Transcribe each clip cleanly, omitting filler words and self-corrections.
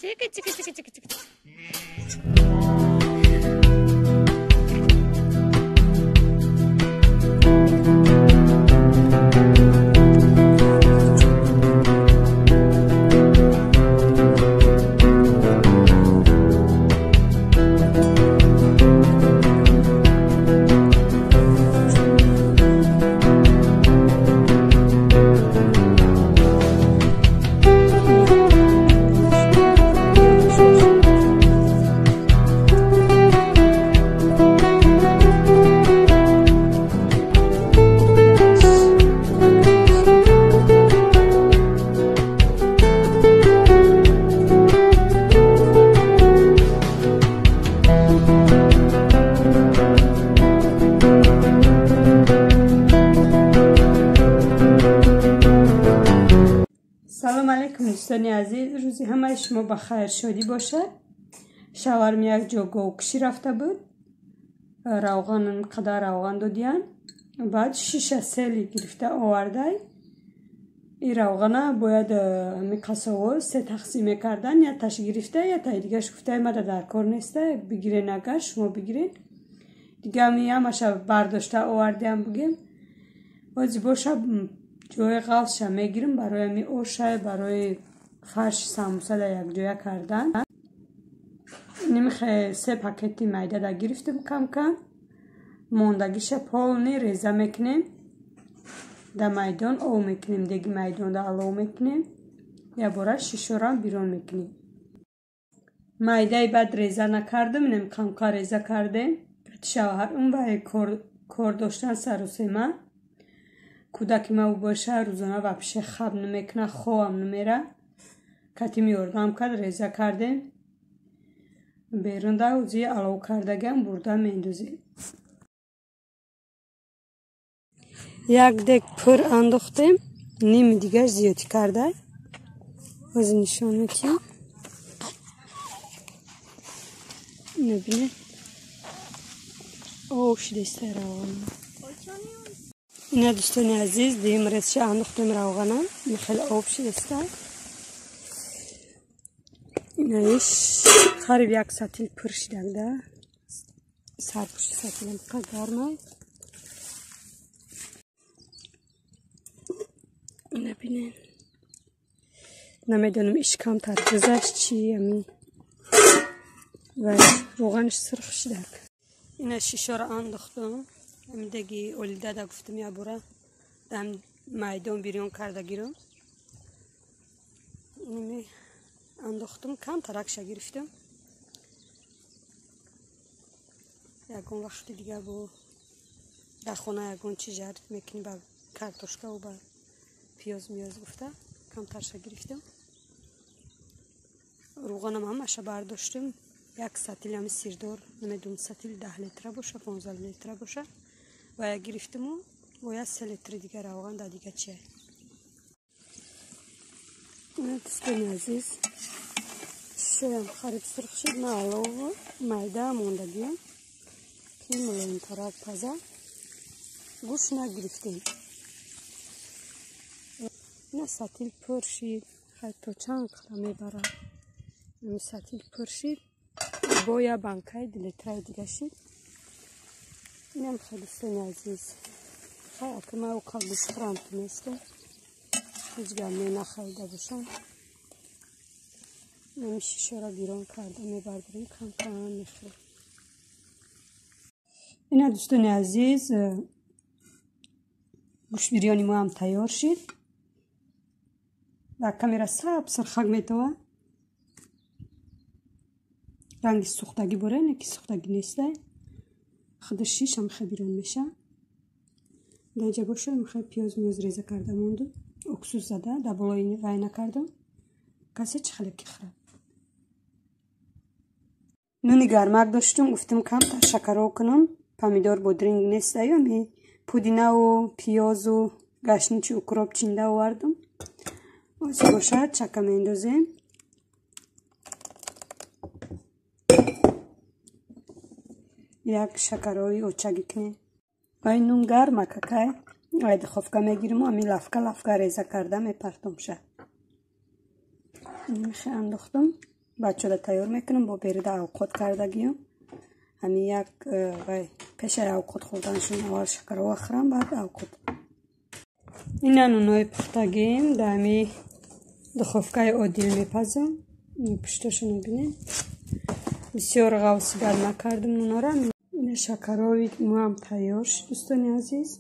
Чика, чика, чика, чика, чика. Салом алейкум, дӯстони азиз. Рӯзи ҳамаи шумо ба хайр, шодӣ бошад. Шавҳарам як ҷо говкушӣ рафта буд. Равған қадар равған додиян. Баъд шиша сели гирифта овардай. И равғана бояд ҳами қасово се тақсим мекардан. Яташ гирифта, ятаи дигаш гуфтай мада дар кор неста, бигирен, агар шумо бигирен. Дига ами ҳамаша бардошта овардиам бугем. Ози боша ҷои ғалша мегирим барои ами ошай, барои фарши самбуса да якҷоя кардан. Нимихе се пакети майда да гирифтем кам-кам. Мондагиша полни реза мекунем. Да майдон ов мекунем, деги майдонда алов мекунем. Ябора шишорам бирон мекунем. Майдаи баъд реза накардем, инем кам-кам реза кардем. Шавҳарум вай кор доштан сарусема. Кӯдаки ма боша рӯзона вообще хаб намекуна, хобам намера. Катим ёрдам кард, реза кардем. Берунда ӯзи алов кардагиам бурда мендозем. Як дек пур андохтем, ними дигар зиёдӣ карда. Ози нишон метиҳем. Мебинед, об шидеста равғана. Ина дӯстони азиз, дуюм резша андохтем равғана, хеле об шидеста. Инаиш қариб як сатил пур шидагда. Сарпӯши сатилам фақат гармай. Ина бинед. Намедонам иш камтар гузашт чи ами ва равғанаш сурх шидаг. Ина шишоро андохтам. Деги олида гуфтам ябора дам майдон бирён карда гирам. Инами андохтам, камтаракша гирифтам. Ягон вақти дига бо дар хона ягон чи жард мекунӣ ба картошкаву ба пиёз миёз гуфта камтарша гирифтам. Рӯғанам ҳамаша бардоштам. Як сатил ҳами сирдор, намедонам сатил 10 литра боша, 15 литра боша. Ва як гирифтиму бояд 3 литри дигар равған да дига чия. Дӯстони азиз, шишоям қариб сурх шуд. Ма алову майда мондагиям ки мулоимтарак паза. Гӯшт нагирифтем. Ина сатил пур шид. Хай то чанд қадам мебарад. Ин сатил пур шид. Бо я банкаи 2 литраи дига шид. Инам хай дӯстони азиз. Хай ака ма оқа гӯштхӯрам ки нестам. Ҳеҷ гап нахарида бошам. Инами шишоро бирон карда мебардорем, кам-кам мехӯрем. Ина дӯстони азиз, гӯшт бирёни мо ҳам тайёр шид. Дар камера саб сирхак метавад. Ранги сӯхтагӣ боре, не ки сӯхтагӣ нестай. Худи шиш ҳам хеле бирён меша. Дар инҷа боша мехоҳем пиёз миёз реза карда мондум. Уксус зада, дар болои вай накардам. Касе чӣ хеле ки хӯрад. Нуни гармак доштум, гуфтам камтар шакаро кунам. Помидор бодринг нестай, ами пудинаву пиёзу гашничу укроп чинда овардум. Ози бошад чака меандозем. Як шакарои очагӣ кунем. Ай нун гарма какай. Ай духовка мегирим, ами лавка-лавка реза карда мепартомша. Мехе андохтам. Бачаҳода тайёр мекунам, бо берида авқот кардагиём. Ҳамин як вай пешаи авқот хӯрданашон аввал шакарова хӯрам, баъд авқот. Ина нунои пухтагим дар ҳами духовкаи одил мепазам. Пушташонро бинед. Бисёр ғавси бад накардам нунора. Ина шакарови моам тайёр шуд, дӯстони азиз.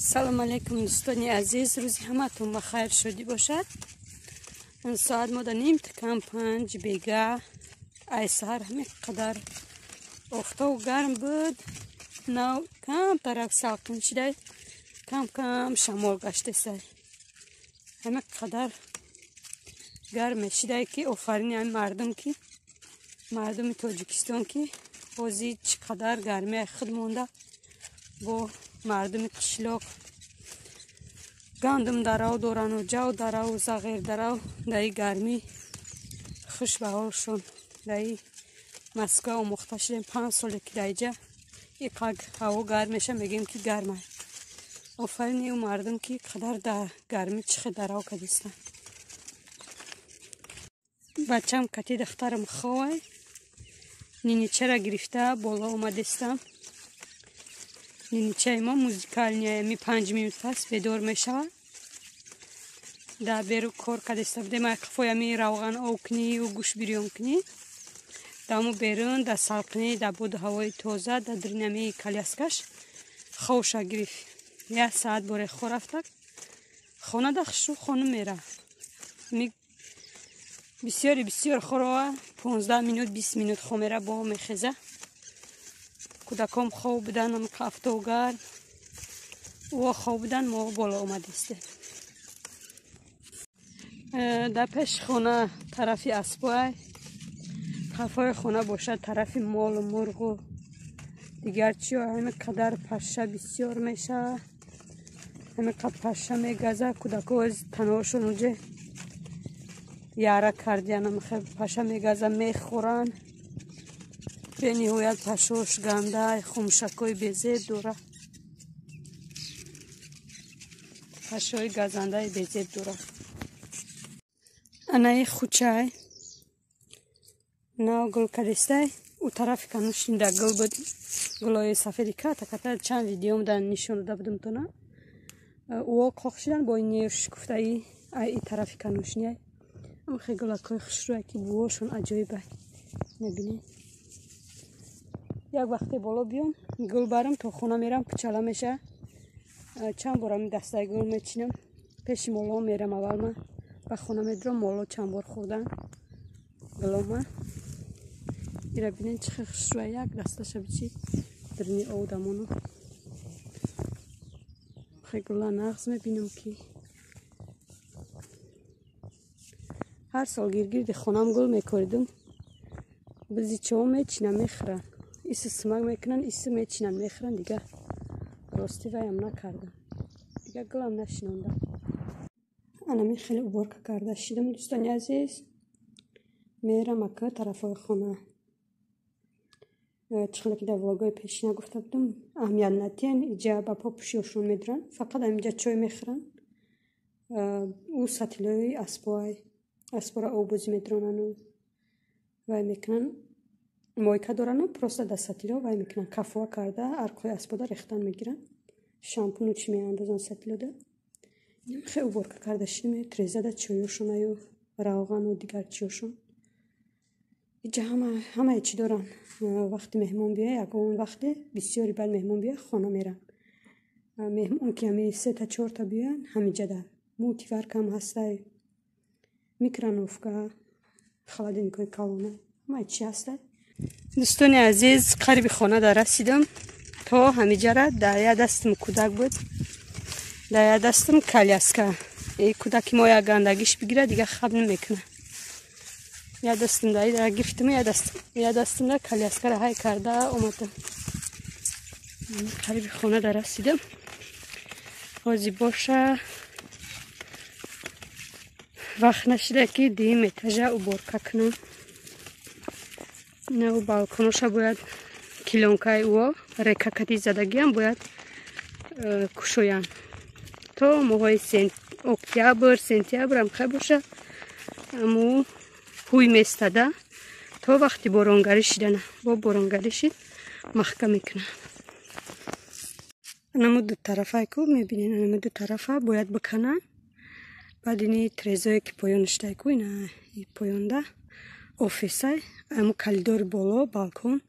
Салом алейкум, дӯстони азиз. Рӯзи ҳаматон ба хайр шудӣ бошад. Соат мода ним кам 5 бега. Ай саҳар ҳамин қадар офтоб гарм буд. Нав камтарак салқин шидай. Кам кам шамол гаштесай. Ҳамин қадар гарм мешидай ки офарини ҳамин мардум ки мардуми Тоҷикистон ки ҳозир чӣ қадар гармия худ монда бо мардуми қишлоқ гандум дарав дорану ҷав дараву зағир дарав даи гармӣ хуш ба ҳолшон. Даи Москва омӯхта шудем 5 соле ки даиҷа иқак ҳаво гарм меша, мегӯем ки гарма. Офарини ӯ мардум ки қадар дар гармӣ чӣ хел дарав кадистанд. Бачам кати духтарам ховай. Ниничара гирифта боло омадестам. Ниничаи мо музикальная, ми 5 минут пас бедор мешавад. Да беру кор кадеста будем, ай қафоя ми равған об кунӣ ӯ гӯш бирён кунӣ. Даму берун да салқинӣ, да боду ҳавои тоза, да дринами коляскаш ховша гирифт. 1 саат боре хо рафта. Хона да хушрӯ хона мера. Ми бисёри бисёр хорова 15 минут 20 минут хо мера бо мехеза. Кӯдаком хоб будан, афтовгар ӯ хоб будан, мо боло омадистем. Дар пеши хона тарафи аспоай, қафои хона бошад тарафи молу мурғу дигар чиё. Ҳамин қадар паша бисёр мешавад, ҳамин қад паша мегаза. Кӯдако таноашон уҷе яра кардиянам, паша мегаза, мехӯранд. Бениҳоят пашош ганда, хумшакҳои безеб дора, пашои газандаи безеб дора. Анаи хучай нав гул кадистай. Ӯ тарафи канушинда гул буд, гулои сафеди ката ката чанд видеом да нишон дода будам тона. Ӯо қоқ шидан бо ин шукуфтаи ай и тарафи канушиняй. Амхе гулакҳои хушрӯя ки бувошон аҷоибай. Мебинед. Як вақте боло биём, гул барам, то хона мерам, кучала меша. Чанд бор ами дастаи гул мечинам. Пеши моло мерам аввал ман. Ба хона медурам, моло чанд бор хӯрдан гулома. Ира бинед чӣ хел хушрӯя, як дасташа бичи дарини одамону. Хе гула нағз мебинам ки ҳар сол гиргирди хонам гул мекоридум. Бизи чо мечинам, мехӯранд. Иси сумак мекунанд, иси мечинанд, мехӯранд. Дигар рости ваям накардам. Дигар гулам нашинондам. Анами хеле уборка карда шидам, дӯстони азиз. Мерам ака тарафҳои хона. Чӣ хеле ки дар влогҳои пешина гуфта будам, аҳамият надиҳен, иҷа ба по пӯшиёшон медуранд. Фақат ҳаминҷа чой мехӯранд. Ӯ сатилои аспоай, аспора оббозӣ медуронану вай мекунанд. Мойка дорану просто дар сатило вай мекунанд. Кафоа карда арқои аспода рехтан мегиранд. Шампуну чӣ меандозанд сатилода. Хеле уборка карда шидем, трезада чойошонаю равғану дигар чиёшон. Иҷа ҳамаи чӣ доранд. Вақти меҳмон биёя, ягон вақте бисёри баъд меҳмон биёя, хона меранд. Меҳмон ки ҳами 3-та 4-та биёянд, ҳамиҷа дар мултиваркам ҳастай, микроновка, холодильникҳои калона, ҳамаи чӣ ҳастай. Дӯстони азиз, қариби хона дар расидам. То ҳамиҷара дар як дастам кӯдак буд, дар як дастам коляска. Кӯдаки мо як гандагиш бигирад, дигар хаб намекунад. Як дастам дар гирифтам, як дастам дар коляскаро ҳай карда омадам. Қариби хона дар расидам. Ҳозир боша вақт нашида ки дуюм этажа уборка кунам. Ина ӯ балконоша бояд килонкаи ӯо рекакати задагиам бояд кушоянд. То моҳои октябр, сентябрам хай боша Аму ҳуй местада то вақти боронгарӣ шидана. Бо боронгарӣ шид маҳкам мекунад. Анаму ду тарафае ку мебинед, анаму ду тарафа бояд бикананд. Баъд ини трезое ки поён шидай ку, ина поёнда офисай, аму калидори боло балкон.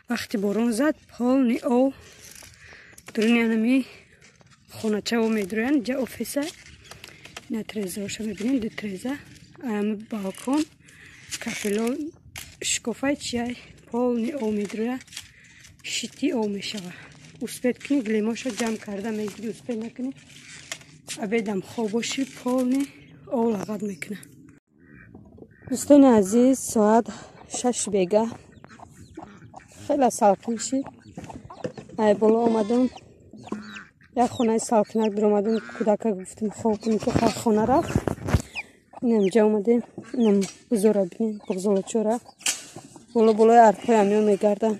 Вақти борон зад полни ов дуруни анами хоначаво медуроянд, ҷа офисай. Ина трезаоша мебинед, ду треза, ами балкон кафело шикофай чияй полни ов медуроя, шити ов мешава. Успет кунӣ гилемоша ҷамъ карда мегирӣ, успет накунӣ обедам хоб бошӣ полни ов лағат мекунад. Дӯстони азиз, соат 6 бега, хеле салқин шид. Ай боло омадам, як хонаи салқинак биромадам, кӯдака гуфтам хоб кунӣ ки хона рафт. Инам ҷа омадем, инам бузора бинем, буғзолочора боло болои арпҳои амиё мегарданд.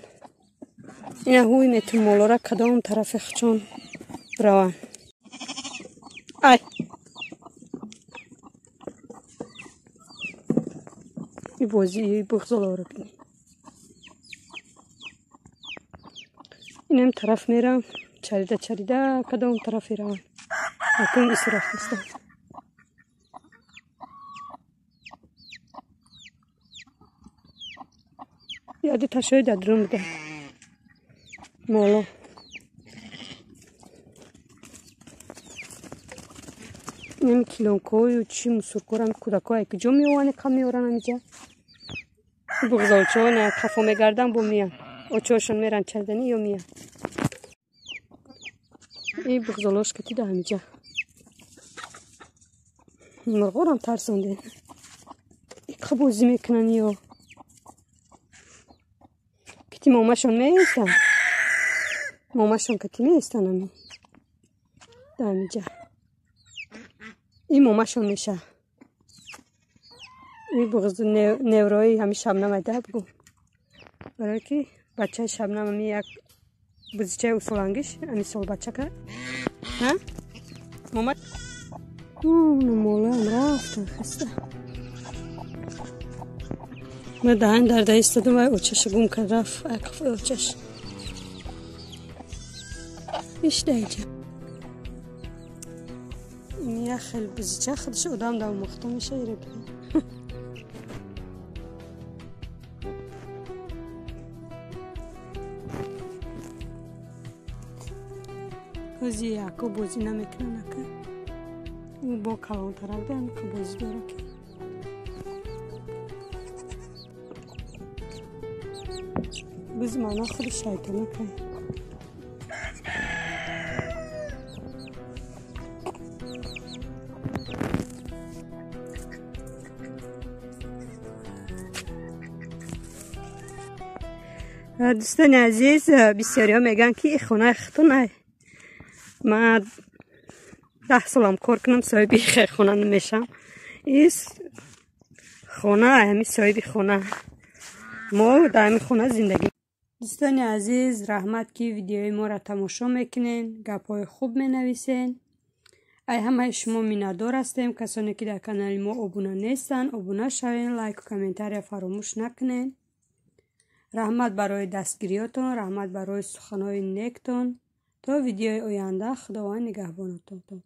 Ина ҳуй метун молора кадом тарафи хучон бираванд. Ай и бозии буғзолоро бинем. Инам тараф мерам, чарида чарида кадом тараф мераванд. Акун ису рафтистам. Яди ташои дар дурун буда моло. Инами килонкою чи мусуркорам кӯдакҳое ки ҷо меованд, кам меоранд амиҷа. Буғзолчаҳо на қафо мегарданд, бо миянд. Очоашон меранд чарданӣ ё миянд. И буғзолош катида ҳамиҷа. Мурғорам тарсонде. Иқа бозӣ мекунанд ё. Кити момашон меистанд. Момашон кати меистанд ами. Да ҳамиҷа. И момашон меша. И буғз неврои ҳами шабнам айда бугу. Барое ки бачаи шабнам ами як бузичаи усулангиш ами сол бача кард. Ҳа? Мома молаам рафтан хаста. Ма даҳан дарда истодам, вай очаша гум кард рафт, ай қафои очаш. Ишда иҷа. Ин як хел бузича худаш одам да омӯхта меша ире бинем. Ҳози яко бозӣ намекунад ака. Ӯ бо калонтарак да ҳамиқа бозӣ дора ки. Бузи мана худи шайтонакай. Дӯстони азиз, бисёриҳо мегӯянд ки ин хонаи худтон ай. Ман 10 солам кор кунам, соҳиби хона намешам. Ис хона ҳами соҳиби хона. Мо дар ҳамин хона зиндагӣ. Дӯстони азиз, раҳмат ки видеои моро тамошо мекунен, гапҳои хуб менависен. Ай ҳамаи шумо миннатдор ҳастем. Касоне ки дар канали мо обуна нестанд, обуна шавен, лайку комментария фаромӯш накунен. Раҳмат барои дастгириётон, раҳмат барои суханҳои нектон. То видеои оянда Худованд нигаҳбонатон.